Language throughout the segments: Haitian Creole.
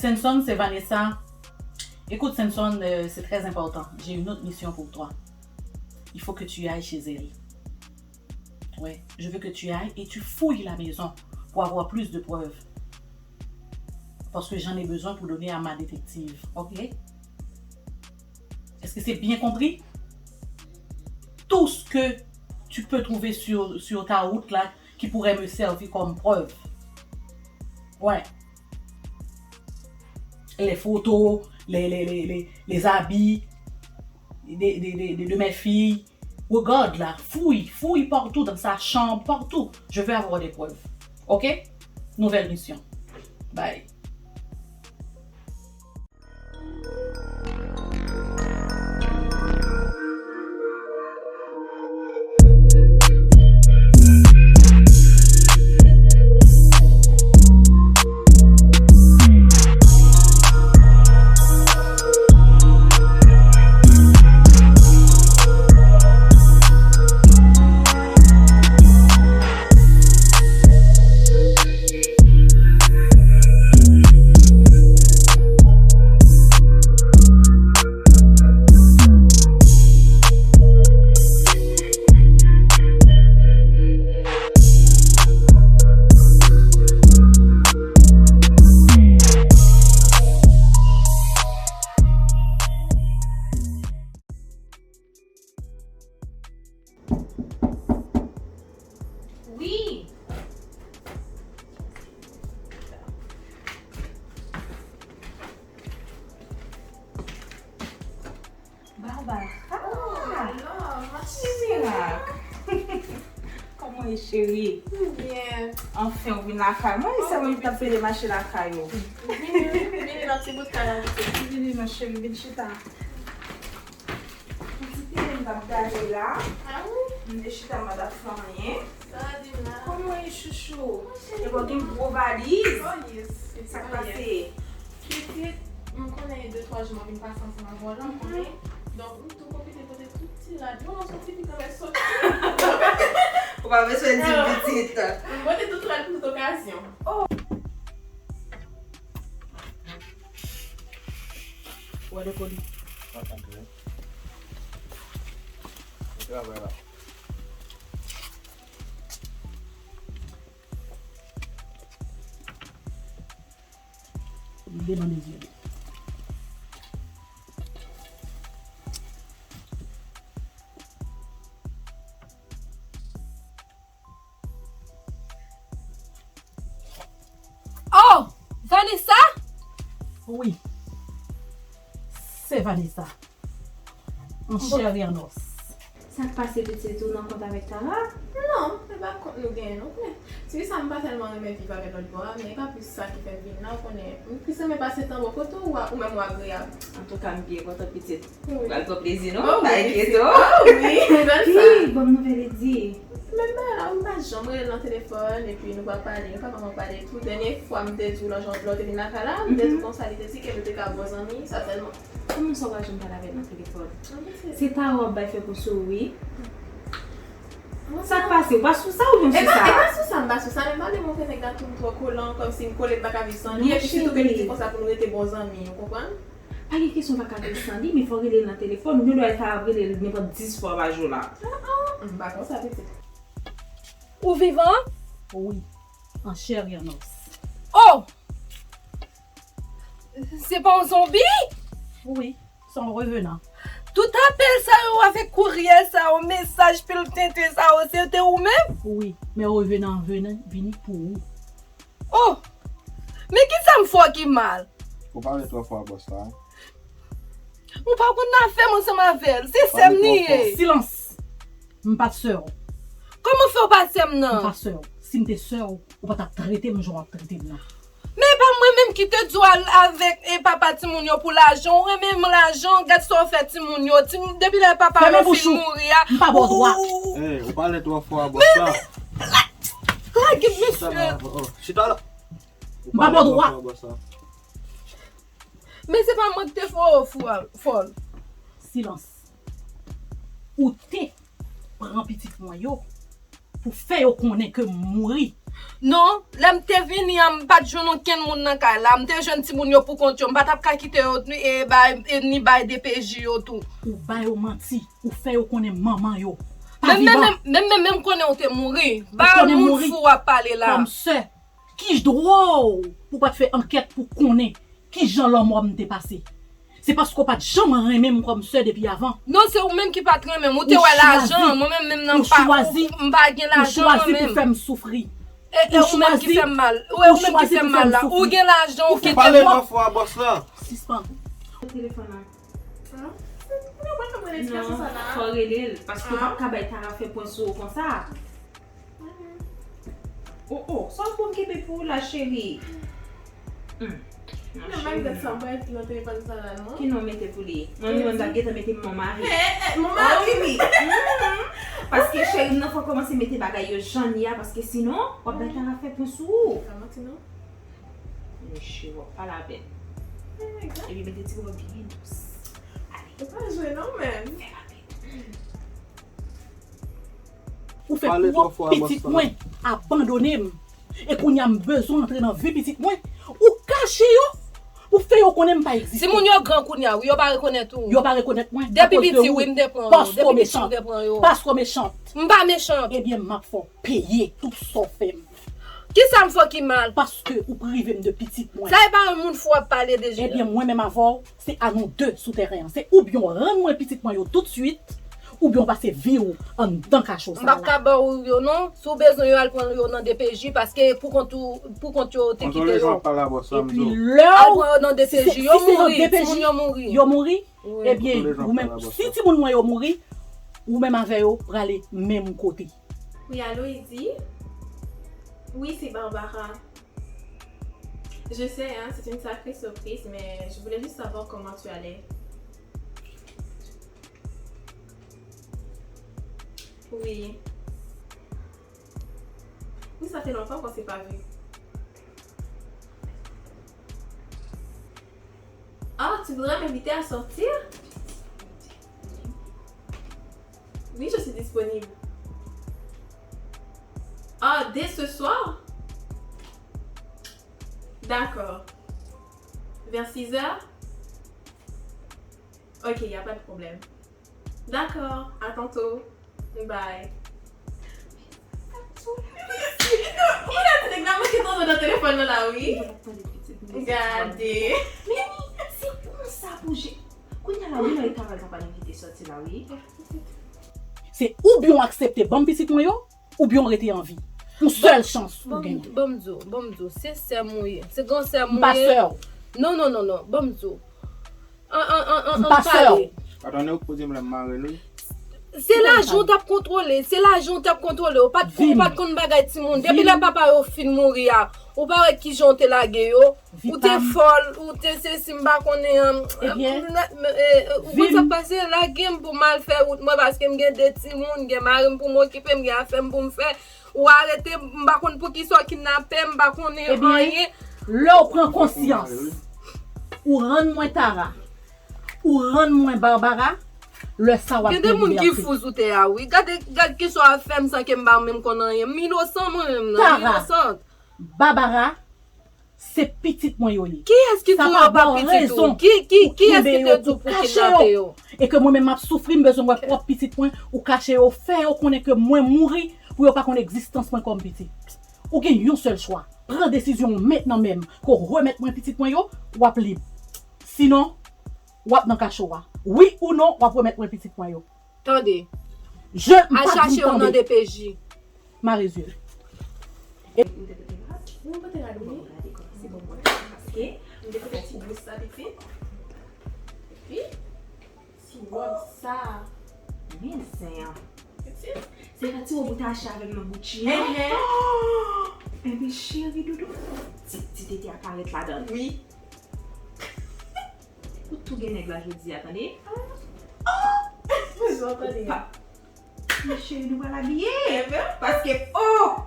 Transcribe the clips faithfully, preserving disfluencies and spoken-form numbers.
Senson, c'est Vanessa. Écoute, Senson, euh, c'est très important. J'ai une autre mission pour toi. Il faut que tu ailles chez elle. Ouais, je veux que tu ailles et tu fouilles la maison pour avoir plus de preuves. Parce que j'en ai besoin pour donner à ma détective. Ok? Est-ce que c'est bien compris? Tout ce que tu peux trouver sur, sur ta route là qui pourrait me servir comme preuve. Ouais. Les photos, les, les, les, les, les habits de, de, de, de, de mes filles. Regarde là, fouille, fouille partout dans sa chambre, partout. Je veux avoir des preuves. Ok? Nouvelle mission. Bye. Wi. Barbara! Oh, hello, ma chérie. Ki mirak! Kòman w ye, cheri? Byen. Anfen, w vin lakay mwen. E sèlman m t ap pede mache lakay ou. Vini, vini, vini nan ti bout kay la, vite. Vini non, cheri, vin chita. Yon ti tele m t ap gade la. Ah wi? M te chita, m pa t ap fè anyen. Sa w di m la? Kòman w ye, chouchou? Mwen cheri. Epi w gen gwo valiz. Oh yes. Sa k pase? Pitit, m konnen de twa jou m ap vin pase ansanm avè w la, m konnen. Donk, m tou pwofite pote tout ti rad. Bon, non, se ti pitit, men soti. Ou pa bezwen di m pitit. M pote tout rad pou tout okazyon. Oh. Wè de koli. Antre. Bon travay la. Li devan de zye li. Oh! Vanessa? Wi. Se Vanessa. An chè e an os. Sa k pase, pitit, ou nan kont avèk Tara? Non, se pa kont nou genyen non, men se sa, m pa tèlman renmen viv avè lòt bò a, men e pa plis sa ki fè m vin la, ou konnen, m plis renmen pase tan bò kote ou a, ou menm ou agreyab. Antouka, m byen kontan, pitit. Wi. Pral pran plezi non, oh, pa wi, enkyete w. Oh, wi, m konn sa. Pi, ban m nouvèl Eddy. Menm bagay la, m pa janm rele l nan telefòn, epi nou pa pale, nou pa vrèman pale tou. Dènye fwa m te di w lè w te vin lakay la, m te di w konsa, li te di ke nou te ka bon zanmi, sa sèlman. Kòman sa w pa janm pale avè l nan telefòn? Se Tara w ap bay fè kou sou ou wi. Sa k pase? Ou pa sou sa oubyen w sou sa? E pa sou sa, m pa sou sa, men m pa vle montre nèg la tou m twò kolan, kòmsi m konnen m pa ka viv san li, epi sitou ke li di konsa pou nou rete bon zanmi, ou konprann? Pa gen kesyon pa ka viv san li, men fò w rele l nan telefòn, ou gen dwa ta ap rele l nenpòt dis fwa pa jou la. Ah, ah, m pa konsa, pitit. Ou vivan? Wi, an chè e an os. Oh! Se pa yon zonbi? Wi, se yon revenan. Tout apèl sa yo avèk kouryè sa yo, mesaj pil tenten sa yo, se te ou menm? Wi, men revenan an vini, vini pou ou. Oh! Men kisa m fè w ki mal? Ou pale twò fò a bòs la. Ou pa konn afè m ansanm avè l. Se sè m li ye. Silans! M pa sè w. Kòman fè w pa sè m nan? M pa sè w. Si m te sè w, ou pa t ap trete m jan w ap trete m nan. Men e pa mwen menm ki te di w al avèk, e, papa timoun yo pou lajan. Ou renmen m lajan, gad sa w fè timoun yo. Timoun, depi lè papa yo fin mouri a. Fèmen bouch ou. M pa ba w dwa. Ou, ou, ou. Ey, ou pale twò fò a bòs la. Men, men, lage m, mesye. Chita la. M pa ba w dwa. Men se pa mwen ki te fè w fò, fò l. Silans. Ou te pran pitit mwen yo pou fè yo konnen ke m mouri. Non, lè m te vini an, m pa t jwenn okenn moun nan kay la. M te jwenn timoun yo pou kont yo. M pa t ap ka kite yo ni, e, bay, e, ni bay D P J yo tou. Ou ba yo manti, ou fè yo konnen manman yo pa vivan. Menm, menm, menm, menm, menm konnen ou te mouri. Ou konnen m mouri kòm sè. Ki dwa w pou pa t fè ankèt pou konnen ki jan lanmò m te pase? Se paske w pa t janm renmen m kòm sè depi avan. Non, se ou menm ki pa t renmen m. Ou te wè lajan, mwen menm, menm nan pa, m pa gen lajan mwen menm. Ou chwazi pou fè m soufri. E, e ou menm ki fè m mal. Ou, e ou menm ki fè m mal la. Ou gen lajan, ou kite mwen. Pale pi fò a bòs la. Sispann. Telefòn nan. Non, fò rele l, paske w p ap ka bay Tara fè pwen sou ou konsa. Oh, oh, sa w pou m kenbe pou ou la, cheri? Hmm. Non, pa mete sa, m pa mete nan telefòn sa la, non. Ki non mete pou li? Mwen menm, mwen t ap gentan mete mon mari. Eh, eh, mon mari, wi. Mhm. Paske cheri m nan fò kòmanse mete bagay yo jan l ye a, paske sinon, w ap bay Tara fè pwen sou ou. Pa manti, non. Mesye, w ap pale avè m. Epi mete ti wòb byen dous. Ale. Ou pa jwe non, menm. Fè rapid. Ou fè pwòp pitit mwen abandone m. E kounye a m bezwen antre nan vi pitit mwen. Ou kache yo pou fè yo konnen m pa egziste. Timoun yo gran kounye a, wi, yo pa rekonèt ou. Yo pa rekonèt mwen. Depi piti, wi, m te pran yo. Depi piti, m te pran yo. Paske w mechant. M pa mechant. Ebyen, m ap fè w peye tout sa w fè m. Kisa m fè w ki mal? Paske ou prive m de pitit mwen. Sa e pa yon moun fou w ap pale de Jina. Ebyen, mwen menm avè w, se a nou de sou tèren an. Se oubyen w rann mwen pitit mwen yo toutswit, oubyen w pase vi w anndan kacho sa la. M p ap ka ba w yo non. Si w bezwen yo, al pran yo nan D P J, paske pou kont ou, pou kont yo te kite yo. Epi lè w, si se, si se nan D P J, yo mouri, timoun yo mouri. Yo mouri, ebyen, ou menm, si timoun mwen yo mouri, ou menm avè yo prale menm kote. Oui, allô, Izzy? Oui, c'est Barbara. Je sais, hein, c'est une sacrée surprise, mais je voulais juste savoir comment tu allais. Oui. Oui, ça fait longtemps qu'on s'est pas vu. Ah, tu voudrais m'inviter à sortir? Oui, je suis disponible. Ah, dès ce soir? D'accord. Vers six heures? Ok, y a pas de problème. D'accord, à tantôt. Bye. Ou la ti nèg la manke tande nan telefòn nan la, wi. Gade. Meni, se konsa pou je. Kounye a la, wi, nan eta pral pa invite sòti la, wi. Se oubyen w aksepte ban m pitit mwen yo, oubyen w rete an vi. Yon sèl chans ou genyen. Ban m di w, ban m di w, se sè m ou ye. Se gran sè m ou ye. M pa sè w. Non, non, non, non, ban m di w. An, an, an, an, an pale. Atande, ou poze m la, m mare l, wi. Se lajan w t ap kontwole, se lajan w t ap kontwole. Ou pa t kon, ou pa t konn bagay timoun. Depi lè papa yo fin mouri a, ou pa wè kijan w te lage yo. Ou te fòl, ou te sesi, m pa konnen, an, ou konn sa k pase, lage m pou m al fè wout mwen, paske m gen de timoun, m gen mari m pou m okipe, m gen afè m pou m fè. Ou arete, m pa konn poukisa w kidnape, m pa konnen anyen. Lè w pran konsyans, ou rann mwen Tara, ou rann mwen Barbara, lè sa w ap gen libète. Gen de moun ki fou sou tè a, wi. Gade, gad kisa w ap fè m san ke m pa menm konn anyen. M inosan mwen menm nan, m inosan. Barbara, se pitit mwen yo ye. Kiyès ki di w yo pa pitit ou? Ki, ki, kiyès ki te di w pou kidnape yo? E ke mwen menm m ap soufri, m bezwen wè pwòp pitit mwen, ou kache yo, fè yo konnen ke mwen mouri pou yo pa konn egzistans mwen kòm pitit. Ou gen yon sèl chwa, pran desizyon w mentnan menm, ke w remèt mwen pitit mwen yo, w ap lib. Sinon, w ap nan kacho a. Wi ou non, w ap remèt mwen pitit mwen yo. Tande. Al chache yo nan D P J. Mare zye. M te pote rad. Wi, m pote rad, wi. Bon, gade kòman se bon mwen, paske m te pote ti blous sa, pitit. Epi, ti wòb sa. Men zen an. Pitit. Se pa ti wòb ou te achte avè m nan Gucci an? Epi, cheri doudou, ti, ti tete a parèt ladan l. Wi. Ou tou gen nèg la jodi a, tande? Oh! Jan w tande a. Men cheri, nou pral abiye. Paske, oh!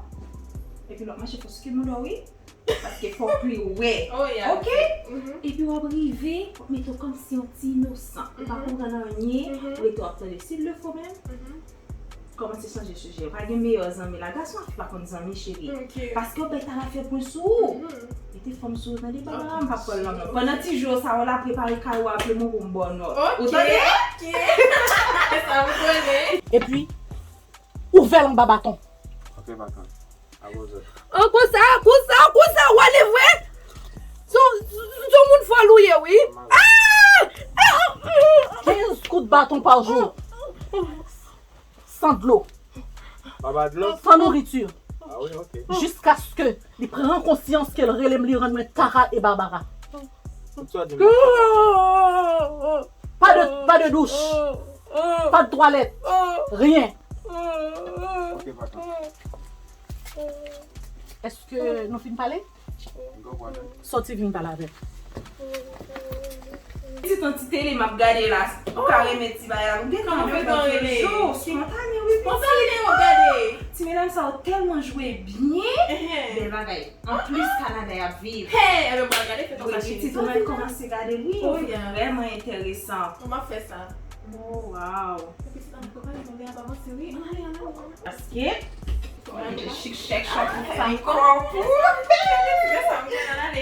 Epi lòt mache fò sou ke mouda w, wi. Paske fò w pli wè. Oke? Epi w ap rive, w ap mete w kòmsi yon ti inosan. Ou pa konprann anyen, ou rete w ap tande. S'il le faut menm, Kòmanse chanje sijè. Pa gen meyè zanmi la. Gason ak fi pa konn zanmi, cheri. Ok. Paske w pè ta la fè pwen sou ou. Mhm. Mete fanm sou ou, tande, Barbara, m p ap pran l non. Pandan ti jou sa yo la, prepare kay ou, aple mwen pou m ba w nòt. Ou tande? Ok. Sa m konnen. Epi, ouvè l anba baton. Ok, baton. Apoze. Oh, konsa, konsa, konsa, w ale vre? Se yon, se yon moun fòl ou ye, wi. Ah! Kenz kout baton pa jou. San dlo. Pa ba dlo? San nouriti. Ah wi, ok. Jiskaske li pran konsyans ke l rele m, li rann mwen Tara e Barbara. Tout sa di m. Pa de, pa de douch. Pa de twalèt. Ryen. Ok, papa. Èske nou fin pale? M konprann. Sòti vin pale avè m. Ti ton ti tele m ap gade la. Ou ka renmen ti bagay la. Ou gen tan fè tan rele. Spontane, wi. Spontane, w ap gade. Ti medam sa yo tèlman jwe byen. Bèl bagay. Anplis, Kanada y ap viv. Hey, ebyen, m pral gade, fè tan sa cheri. Ti ton mwen kòmanse gade l, wi. Li vrèman enteresan. Kòman fè sa? Oh, wow. Epi sa, nou pa pale, nou pa avanse, wi. Ann ale, ann ale, ann ale. Paske, mwen mete chik chèk chòp pou sa ankò.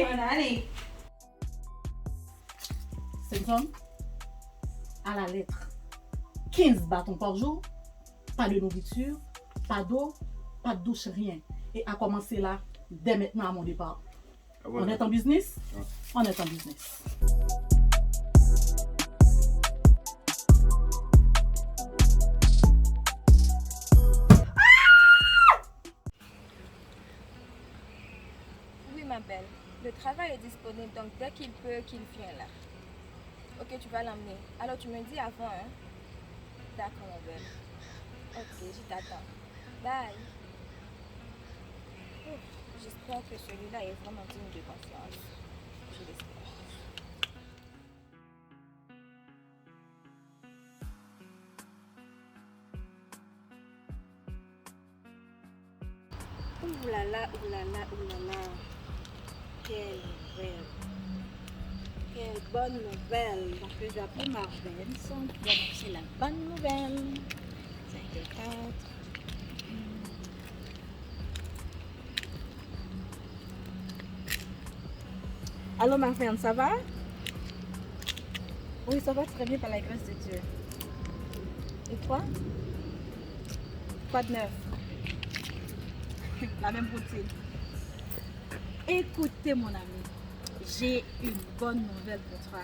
Ann ale. Simpson, à la lettre. Quinze bâtons par jour, pas de nourriture, pas d'eau, pas de douche, rien. Et à commencer là, dès maintenant à mon départ. On est en business? On est en business. Oui, ma belle. Le travail est disponible, donc dès qu'il peut, qu'il vienne là. Ok, tu vas l'emmener. Alors, tu me dis avant, hein? D'accord, ma belle. Ok, je t'attends. Bye. Ouf, j'espère que celui-là est vraiment digne de confiance. Je l'espère. Ouh là là, ouh là là, ouh là là. Quelle nouvelle. Quelle bonne nouvelle. Donc, je vais appeler Marvin. Son, c'est la bonne nouvelle. Cinq heures quatre. Allô, ma femme, ça va? Oui, ça va très bien par la grâce de Dieu. Et toi? Quoi de neuf? La même routine. Écoutez, mon ami, j'ai une bonne nouvelle pour toi.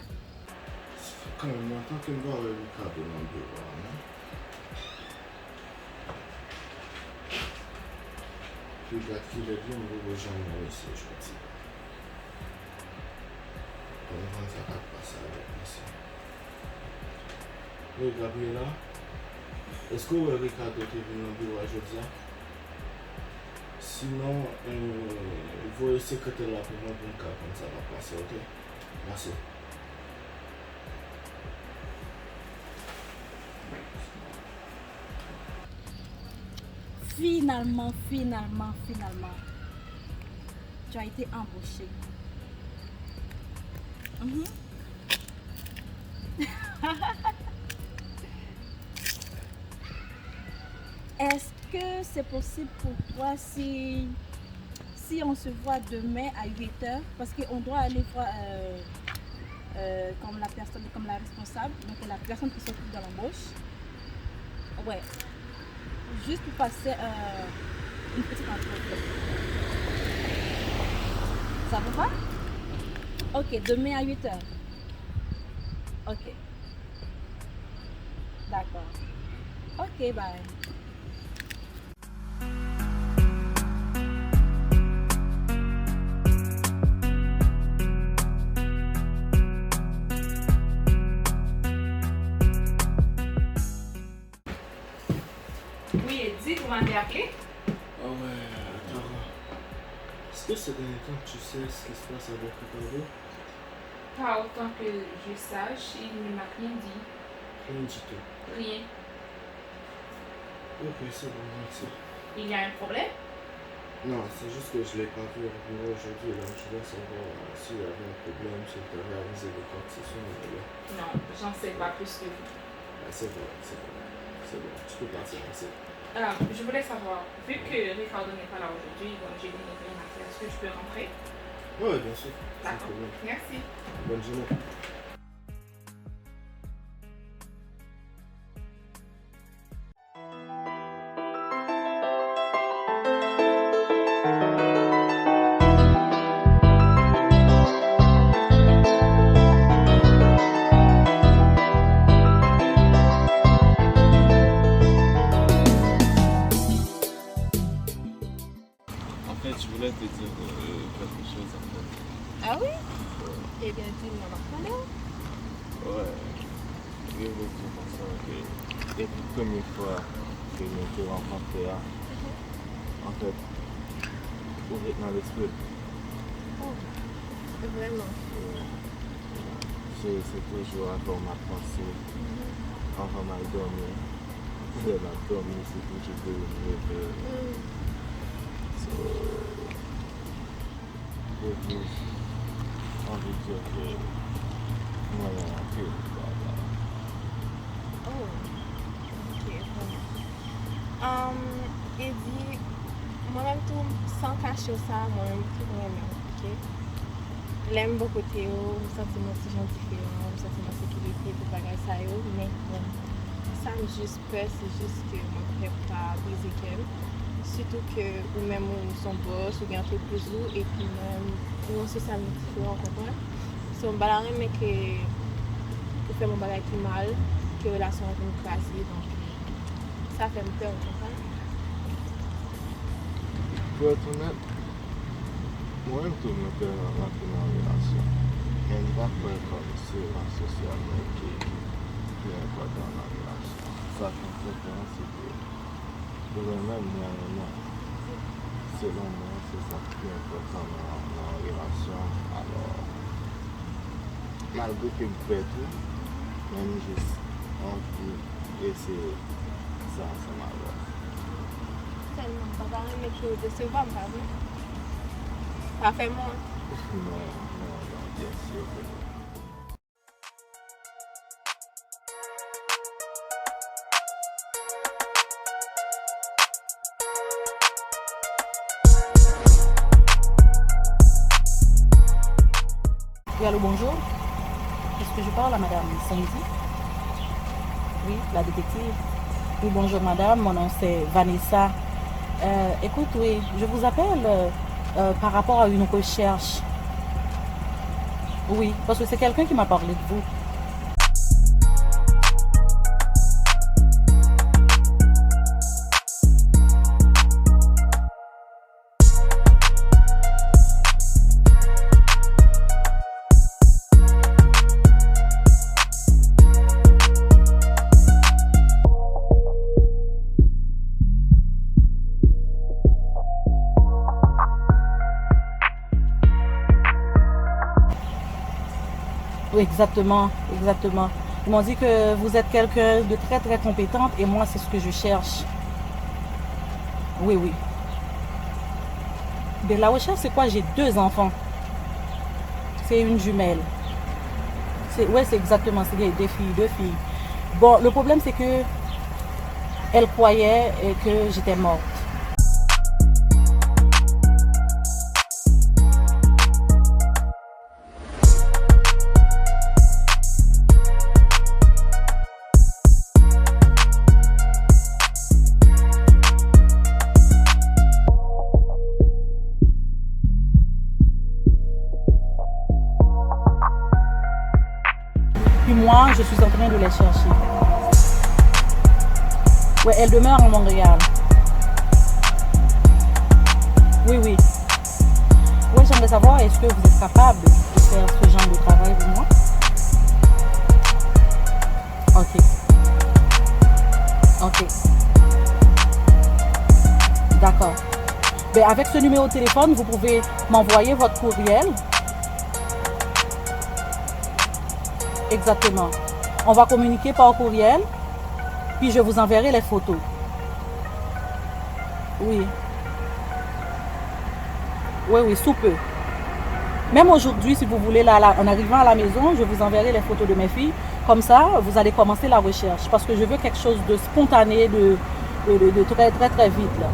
Sa fè kanmenm lontan ke m pa wè Ricardo nan biwo a, non? Pi gad kilè li, m poko janm wè misye jodi a. Bon, m konn sa k ap pase avèk misye. Hey, Gabriela, èske w wè Ricardo te vin nan biwo a jodi a? Sinon, eh, voye sekretè la pou mwen pou m ka konn sa k ap pase, oke? Mèsi. Finalement, finalement, finalement, tu as été embauché. Mhm. Est-ce que c'est possible pour toi si, si on se voit demain à huit heures, parce qu'on doit aller voir, euh, euh, comme la personne, comme la responsable, donc la personne qui s'occupe de l'embauche. Ouais. Juste pour passer, euh, une petite entrevue. Ça vous va? Ok, demain à huit heures. Ok. D'accord. Ok, bye. Oui, Eddy, vous m'avez appelé? Ah ouais, Tara. Est-ce que ces derniers temps, tu sais ce qui se passe avec Ricardo? Pas autant que je sache, il ne m'a rien dit. Rien du tout. Rien. Ok, c'est bon, merci. Il y a un problème? Non, c'est juste que je l'ai pas vu au bureau aujourd'hui, donc je voulais savoir, euh, s'il y avait un problème, s'il t'avait avisé de quoi que ce soit, mais là. Non, j'en sais pas plus que vous. Ah, c'est bon, c'est bon. C'est bon, tu peux partir, merci. Euh, je voulais savoir, vu que Ricardo n'est pas là aujourd'hui, donc j'ai des réunions à faire, est-ce que je peux rentrer? Oui, oui, bien sûr. Sans D'accord. Problème. Merci. Bonne journée. En fait, je voulais te dire euh, quelque chose en fait. Ah oui? Ebyen, di m, m ap tande w. Ouais. Je voulais dire comme ça que depuis la première fois que nous nous rencontrons, en fait, ou ret nan lespri m. Oh, vrèman. Se se toujou avè w m ap panse anvan m al dòmi. Lè m ap dòmi, se toujou de ou m reve. So, depi, anvi di ke mwen renmen anpil. Oh, ok, vrèman. Um, Eddy, mwen menm tou, san kache w sa, mwen menm tou mwen renmen w, ok? Lè m bò kote w, m santi m yon ti jan diferan, m santi m an sekirite, tout bagay sa yo, men bon, sa m jis pè, se jis ke mwen pè pa brize kè m. Sitou ke ou menm ou se yon bòs, ou gen antrepriz ou, epi mwen, nou yon sosyal nou diferan, w konprann? So, m pa ta renmen ke ou fè m yon bagay ki mal, ke relasyon an vin kraze, donk, sa fè m pè, w konprann? Pou èt onèt, mwen menm tou mwen pè rantre nan relasyon. Men m pa kwè kòm se relasyon sèlman ki, ki, ki enpòtan nan relasyon. Sa k enpòtan an, se ke ou renmen m, mwen renmen w. Selon mwen, se sa k pi enpòtan nan, nan yon relasyon. Alò, malgre ke m pè tou, men m jis anvi eseye sa ansanm avè w. Sèlman, m pa ta renmen ke w desevwa m, pa vre? Pa fè m wont. Non, non, non, byen si ke non. Oui, allô, bonjour. Est-ce que je parle à Madame Sandy? Oui, la détective. Oui, bonjour madame, mon nom c'est Vanessa. Euh, écoute, oui, je vous appelle euh, euh, par rapport à une recherche. Oui, parce que c'est quelqu'un qui m'a parlé de vous. Oui, exactement, exactement. Ils m'ont dit que vous êtes quelqu'un de très très compétente et moi c'est ce que je cherche. Oui, oui. De la recherche, c'est quoi? J'ai deux enfants. C'est une jumelle. C'est, ouais, c'est exactement, c'est des, des filles, deux filles. Bon, le problème c'est que elle croyait euh, que j'étais morte. Puis moi, je suis en train de les chercher. Ouais, elle demeure à Montréal. Oui, oui. Ouais, j'aimerais savoir, est-ce que vous êtes capable de faire ce genre de travail pour moi? Ok. Ok. D'accord. Ben, avec ce numéro de téléphone, vous pouvez m'envoyer votre courriel. Exactement. On va communiquer par courriel, puis je vous enverrai les photos. Oui. Oui, oui, sous peu. Même aujourd'hui, si vous voulez, là, là, en arrivant à la maison, je vous enverrai les photos de mes filles. Comme ça, vous allez commencer la recherche. Parce que je veux quelque chose de spontané, de, de, de, de très, très, très vite, là.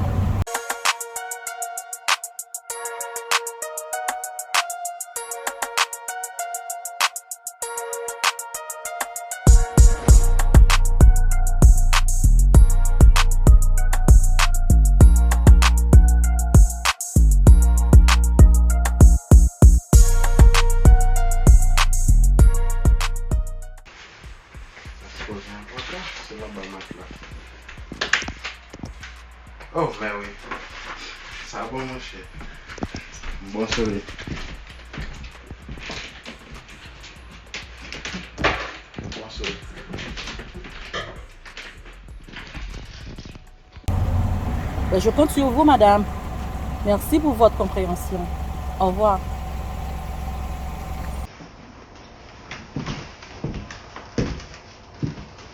Sa sipoze enpòtan, se anba mat la. Oh, mè wi. Sa bon, monchè. Bon sole. Bon sole. Ben, je compte sur vous, madame. Merci pour votre compréhension. Au revoir.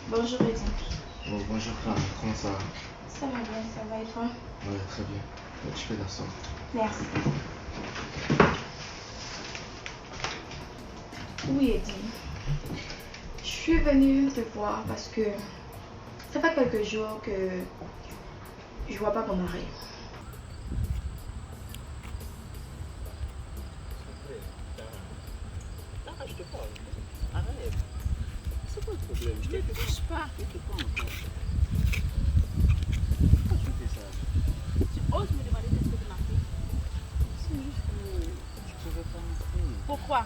Bonjour, Eddy. Oh, bonjour, Clara. Comment ça va? Ça va bien, ça va et toi? Ouais, très bien. Un petit peu d'assaut. Merci. Oui, Eddy. Je suis venue te voir parce que ça fait quelques jours que je vois pas mon mari. Tara, je te parle. Arrête. C'est quoi le problème? Je te parle. Ne touche pas. Ne touche pas encore. Pourquoi tu me fais ça? Tu oses me demander qu'est-ce que tu m'as fait? C'est juste que je pouvais pas entrer. Pourquoi?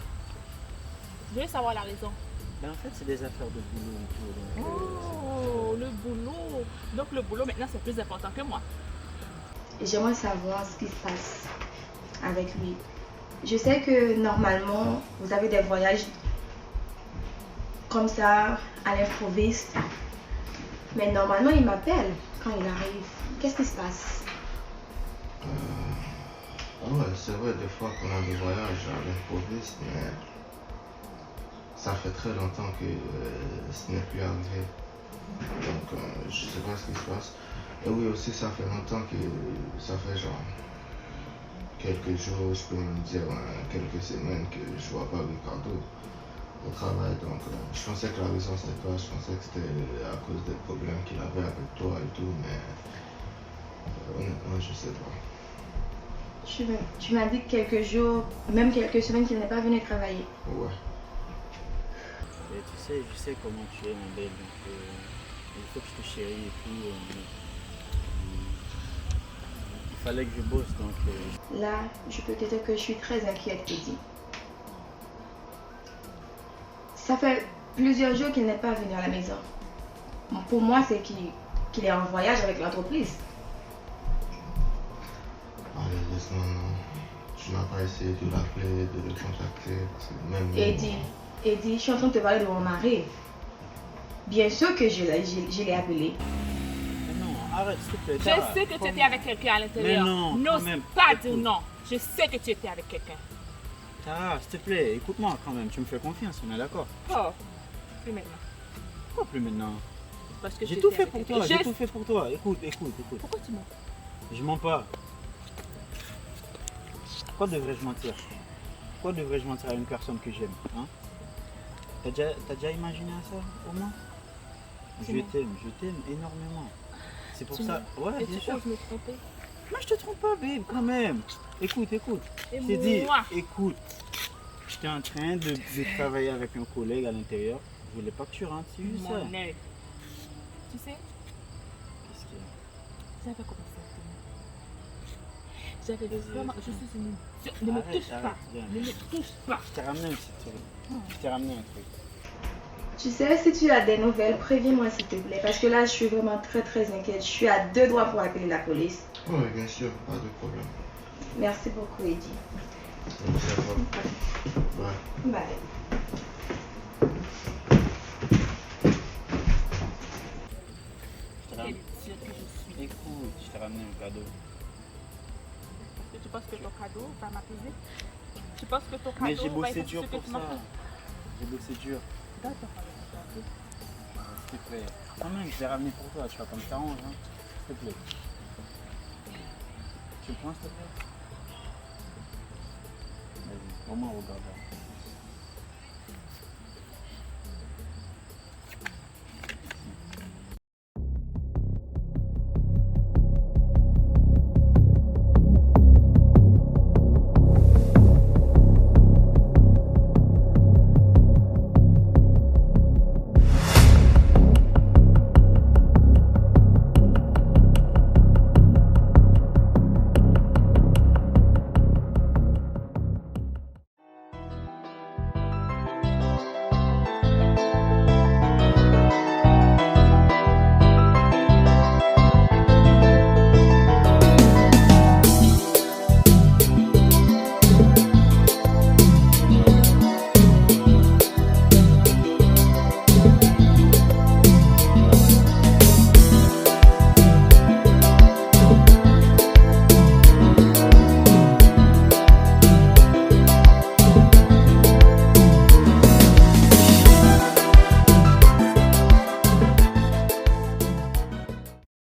Je veux savoir la raison. Ben, en fait, c'est des affaires de boulot et tout, donc, euh, Oh, le boulot. Donc le boulot maintenant c'est plus important que moi. J'aimerais savoir ce qui se passe avec lui. Je sais que normalement, vous avez des voyages comme ça, à l'improviste. Mais normalement, il m'appelle quand il arrive. Qu'est-ce qui se passe? Euh, ouais, c'est vrai, des fois qu'on a des voyages à l'improviste, mais ça fait très longtemps que, euh, ce n'est plus arrivé. Donc, euh, je sais pas ce qui se passe. Et oui, aussi, ça fait longtemps que, ça fait genre quelques jours, je peux même dire, euh, quelques semaines que je vois pas Ricardo au travail. Donc, euh, je pensais que la raison, c'était toi. Je pensais que c'était à cause des problèmes qu'il avait avec toi et tout, mais, euh, honnêtement, je sais pas. Tu m'as, tu m'as dit quelques jours, même quelques semaines qu'il n'est pas venu travailler. Ouais. Et tu sais, je sais comment tu es, ma belle, donc, euh, il faut que je te chéris et tout, euh, il fallait que je bosse, donc, euh, Là, je peux te dire que je suis très inquiète, Eddy. Ça fait plusieurs jours qu'il n'est pas venu à la maison. Pour moi, c'est qu'il, qu'il est en voyage avec l'entreprise. Malheureusement, non. Tu n'as pas essayé de l'appeler, de le contacter, parce que même Eddy, Eddy, je suis en train de te parler de mon mari. Bien sûr que je l'ai, je, je l'ai appelé. Mais non, arrête, s'il te plaît, Tara. Je sais que tu étais avec quelqu'un à l'intérieur. Mais non, quand même. N'ose pas dire non. Je sais que tu étais avec quelqu'un. Tara, s'il te plaît, écoute-moi quand même, tu me fais confiance, on est d'accord? Oh, plus maintenant. Pourquoi plus maintenant? Parce que j'ai tout fait pour toi, j'ai tout fait pour toi. Écoute, écoute, écoute. Pourquoi tu mens? Je mens pas. Pourquoi devrais-je mentir? Pourquoi devrais-je mentir à une personne que j'aime, hein? T'as déjà, t'as déjà imaginé à ça, au moins? Je t'aime, je t'aime énormément. C'est pour ça. Ouais, bien sûr. Et tu oses me tromper? Mais je te trompe pas, babe, quand même. Écoute, écoute. Je t'ai dit, écoute. J'étais en train de, de travailler avec un collègue à l'intérieur. Je voulais pas que tu rentres, c'est juste ça. Mon œil. Tu sais? Qu'est-ce qu'il y a? J'avais commencé à t'aimer. J'avais vraiment, je suis une idiote. Ne me touche pas. Ne me touche pas. Je t'ai ramené un petit truc. Je t'ai ramené un truc. Tu sais, si tu as des nouvelles, préviens-moi, s'il te plaît, parce que là, je suis vraiment très, très inquiète. Je suis à deux doigts pour appeler la police. Oui, bien sûr, pas de problème. Merci beaucoup, Eddy. Merci à toi. Bye. Bye. Quel idiot que je suis. Écoute, je t'ai ramené un cadeau. Est-ce que tu penses que ton cadeau va m'apaiser? Tu penses que ton cadeau va effacer ce que tu m'as fait? Mais j'ai bossé dur pour ça. J'ai bossé dur. Donne ton cadeau, s'il te plaît. Quand même, je l'ai ramené pour toi, tu vois, comme ça t'arranges, hein. S'il te plaît. Tu le prends, s'il te plaît? Vas-y, au moins, regarde là.